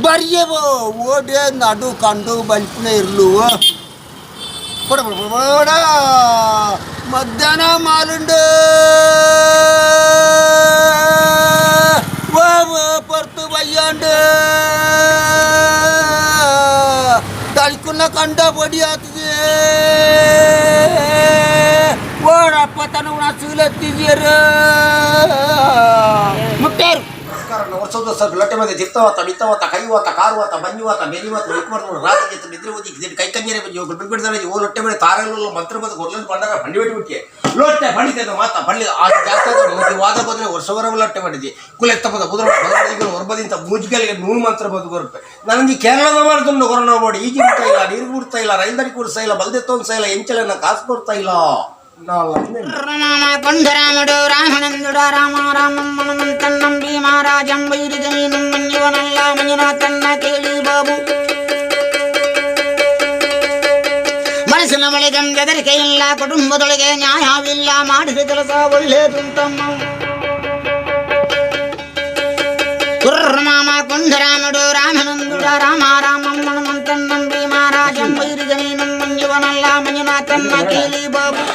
ಬರಿಯವೋ ಓಡೆ ನಡು ಕಂಡು ಬಲ್ಪುನ ಇರ್ಲು ಕೊಡ ಕೊಡ ಕೊಡ ಮಧ್ಯಾಹ್ನ ಮಾಲುಂಡು ಪೊರ್ತು ಬಯ್ಯಾಂಡು ತಳಿಕುನ್ನ ಕಂಡ ಬಡಿ ಆತದೆ ಓಡಪ್ಪ ತನ ಉಣಸುಲತ್ತಿದ್ಯರು ಮುಟ್ಟಾರು. ವರ್ಷದ ಸರ್ ಲೊಟ್ಟೆ ಮಂದಿ ತಿರ್ತವತ್ತ ಬಿತ್ತವತ್ತ ಕೈವತ್ತ ಕಾರುವತ್ತ ಬಂಜುವತ್ತ ಬೆನಿವತ್ತ ಒಯ್ಕೊಡ್ದು ರಾತ್ರಿ ಎದ್ದು ನಿದ್ರೆ ಓದಿ ಕೈ ಕಂಜರೆ ಬಂಜು ಬಿಡ್ಬಿಡ್ತಾರೆ. ಓ ಲೊಟ್ಟೆ ಮೇಲೆ ತಾರಲ್ಲ ಮಂತ್ರ ಬಂದು ಕೊರ್ಲನ್ ಬಂಡಾರ ಬಂಡಿ ಬಿಟ್ಟು ಬಿಟ್ಟಿ ಲೊಟ್ಟೆ ಬಣಿತದ ಮಾತ ಬಳ್ಳಿ ಆ ಜಾಸ್ತಿ ವಾದ ಬಂದ್ರೆ ವರ್ಷವರ ಲೊಟ್ಟೆ ಮಾಡಿದ್ವಿ ಕುಲೆತ್ತ ಬಂದ ಕುದುರೆ ಹೊರಬದಿಂತ ಮೂಜ್ಗಲಿಗೆ ನೂರು ಮಂತ್ರ ಬಂದು ಬರುತ್ತೆ. ನನಗೆ ಕೇರಳದ ಮಾಡಿದ್ರು ಕೊರೋನಾ ಮಾಡಿ ಈಜಿ ಬಿಡ್ತಾ ಇಲ್ಲ, ನೀರು ಬಿಡ್ತಾ ಇಲ್ಲ, ರೈಲ್ದಡಿ ಕೂಡಿಸ್ತಾ ಇಲ್ಲ, ಬಲ್ದೆ ತೊಂದ್ತಾ ಇಲ್ಲ, ಎಂಚಲ ಕಾಸು ಕೊಡ್ತಾ ಇಲ್ಲ. ರಾಮ ಕೊಂಡರಾಮಡು ರಾಮನಂದುಡ ರಾಮ ರಾಮಂ ಮನುಮಂತನ್ನಂ ಭೀಮರಾಜಂ ವೈರಿಜಮೀನಂ ಮಂಜುವನಲ್ಲ ಮಂಜುನಾಥನ್ನ ಕೇಳಿ ಬಾಬು. ಮನಸ್ಸಿನ ಒಳಗೆ ಬೆದರಿಕೆ ಇಲ್ಲ, ಕುಟುಂಬದೊಳಗೆ ನ್ಯಾಯವಿಲ್ಲ, ಮಾಡಿದ ಕೆಲಸ ಒಳ್ಳೇದುಂಟಮ್ಮ. ಮಾಮ ಕೊಂಡರಾಮಡು ರಾಮನಂದುಡ ರಾಮ ರಾಮಂ ಹನುಮಂತನ್ನಂ ಭೀಮರಾಜಂ ವೈರಿಜಮೀನಂ ಮಂಜುವನಲ್ಲ ಮಂಜುನಾಥನ್ನ ಕೇಳಿ ಬಾಬು.